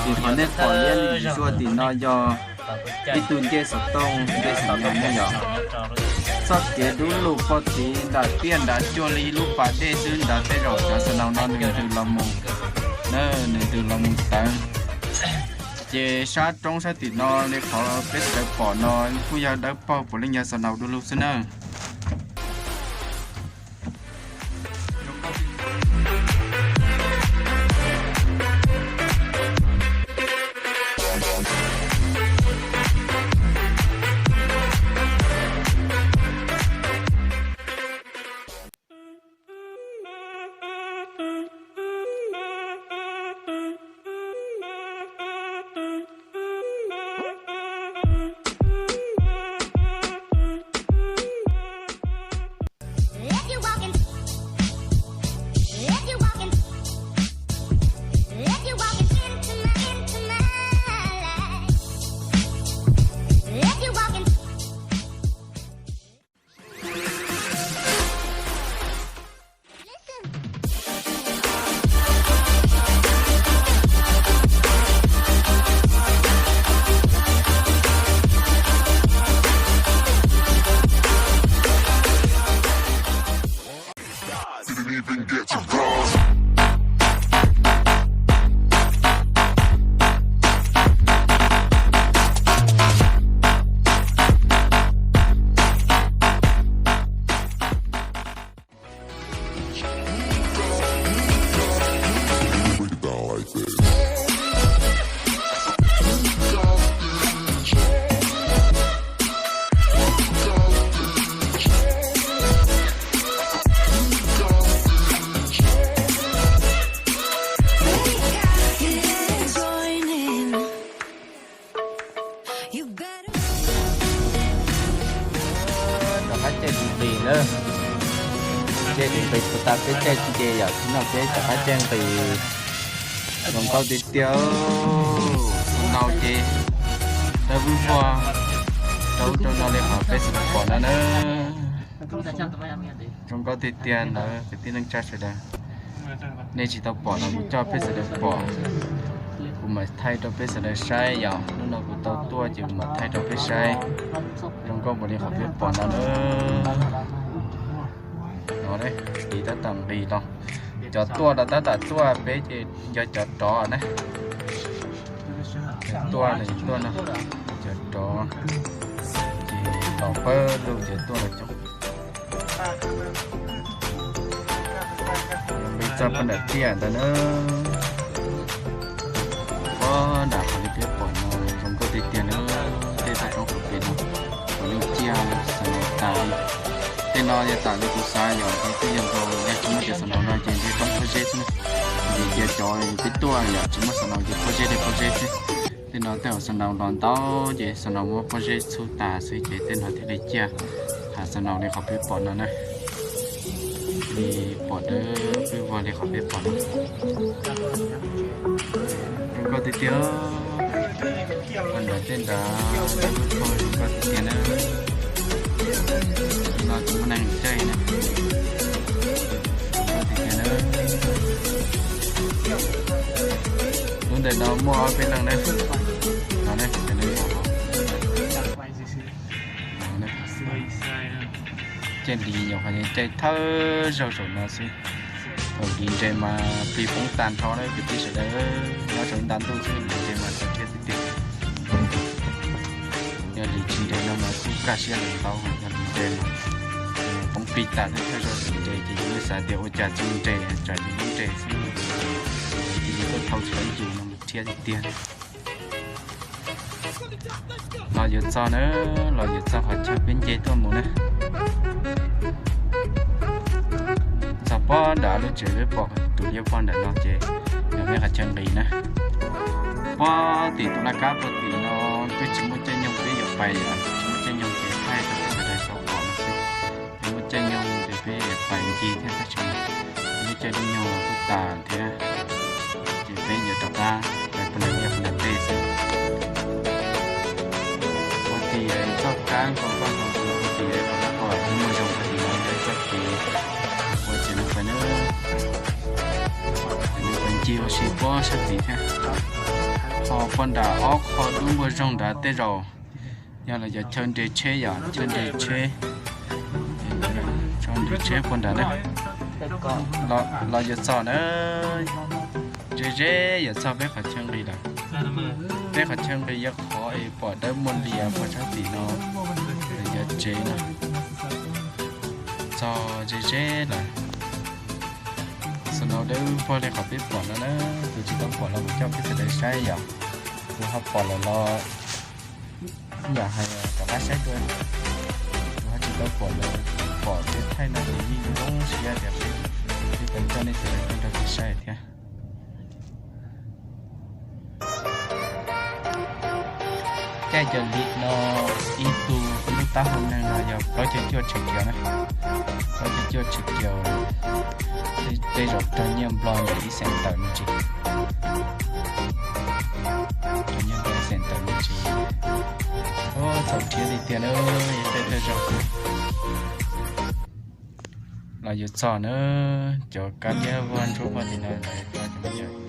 Qhov nej pom liab zuag tim no yog ib tug ncej xov tooj, ncej xov nyoos ne yom. Txoj kev dub lug pog tid nram tiaj nrad cuag li ib lub pas dej xwb nrad, tej zaum cov xaus no nws ntws los mus, nws ntws los mus tawv. Ces sab roob sab tim no li qhov peb sawv daws pom no kuj yog dawb paug puav leej yog xaus no dub lug xwb na. Rov qab caij nqis na, caij nqis puas tas peb caij nce yom, tsis no peb rov qab caij nqis. Zoo nkauj tiag tiag, xaus no ces dawb vog rau no li qhov peb sawv daws pom no na. Zoo nkauj tiag tiag ntawd kwv tij neej tsa sawv daws. Nej tsis tau pom los kuv coj peb sawv daws pom. Kuv mam thaij rau peb sawv daws saib yom, hnub no kuv tau tuaj ces kuv mam thaij rau peb saib. Zoo nkauj npaum li qhov peb pom no na. No, nqis tab tom nqis los. Cov tuaj los tab tom tuaj, peb ces yog cov rov na. Cov tuaj no, cov rov ces los pawg lug cov tuaj los coob. Nqis txog pem nram tiaj ntawd na. Pob nram qhov li peb pom no zoo nkauj tiag tiag na. Tej thaj roob hauv pes no puav leej ciaj xaus no tas li. Tej no yog tam li kuv xav yog twb yog nkaus, yog tsis muaj cov xaus no no ces nce roob pob zeb xwb na. Vim tias cov peb tuaj yog tsis muaj xaus no ces pob zeb li pob zeb xwb. Tej no tej zaum xaus no los ntau ces xaus no muab pob zeb txhub tas xwb ces tej no thiaj li ciaj. Hav xaus no li qhov peb pom no na. Li pom dawb vog li qhov peb pom no. Zoo nkauj tiag tiag. Ua nrad tej nrad zoo nkauj tiag tiag na. No tsis muaj neeg caij na. Zoo nkauj tiag tiag na. Lub ntawm no muaj ob peb leeg na. No ne, caij nqis nyuam qhuav caij thawj zaug zaum no xwb. Thaum nqis nres mas plig poob tag nrho na kwv tij sawv daws, nyob rau nta ntuj xwb nqis nres mas txaus thiab xwb tiag. Yog nqis tsis nres no mas kuj kaj siab lawm ntau, yog nqis nres mas poob plig tas thiab thawj zaug nqis nres ces yus xav tias ua cas tsis nres, tsam nws nres xwb. Ces yus tuaj thau tsis tau ib yus no mas thiab tiag tiag. Los yuav txog na, los yuav txog qhov chaw peb nce tuaj mus na. Txog pob nram lub tsev peb pom tus liab pog nram no ces yog peb qhov chaw nqis na. Pob tim tus laj kab pog tim no twb tsis muaj caij nyoog peb yuav pais, tsis muaj caij nyoog ces thaij rau peb sawv daws tau pom no xwb. Peb muaj caij nyoog ces peb pais ncig thiab tab sis peb lub caij lub nyoog los kuj tas thiab. Ces peb yuav rov qab pais pem nram liaj pem nram tej xwb. Pog tim txoj kab nkaus pog nkaus tus pog tim pog pog muaj zoo pog tim no yog ib txoj kev ua tsev neeg pais na. Pais ncig ua si pob sab tid thiab. Ho puag nram ob qho dub npua zoog nrad tej zaum yog los yog chaw nres tsheb yom, chaw nres tsheb. Chaw nres tsheb puag nrad na. Los yuav txog na, ze ze yuav txog peb qhov chaw nqis lawm. Peb qhov chaw nqis yog qhov es pom dawb muag lias puag sab tim no, yuav tsev no. Txog ze ze lawm. Snow dawb vog li qhov peb pom no na, tus tsis tau pom los kuv coj peb sawv daws saib yom. Tus ho pom lawm los yam hais rov qab saib dua. Tus ho tsis tau pom los pom peb thaij no ces yeej zoo siab tias peb, peb tau coj nej sawv daws tuaj nrog peb saib thiab. Caij cov lim no ib tug lub taub hau neeg no yog plaub caug cuaj tshim kiaus na. Plaub caug cuaj tshim kiaus, tej zaum raug nyiaj Nplog ntawm ib xeem tawm me ntsis. Raug nyiaj Nplog ib xeem tawm me ntsis. Ua txaus rhiab li tiag na, yog tej thawj zaug los yuav txog na, cov kab liab vog ntsuab vog li no lawv tso cov me nyuam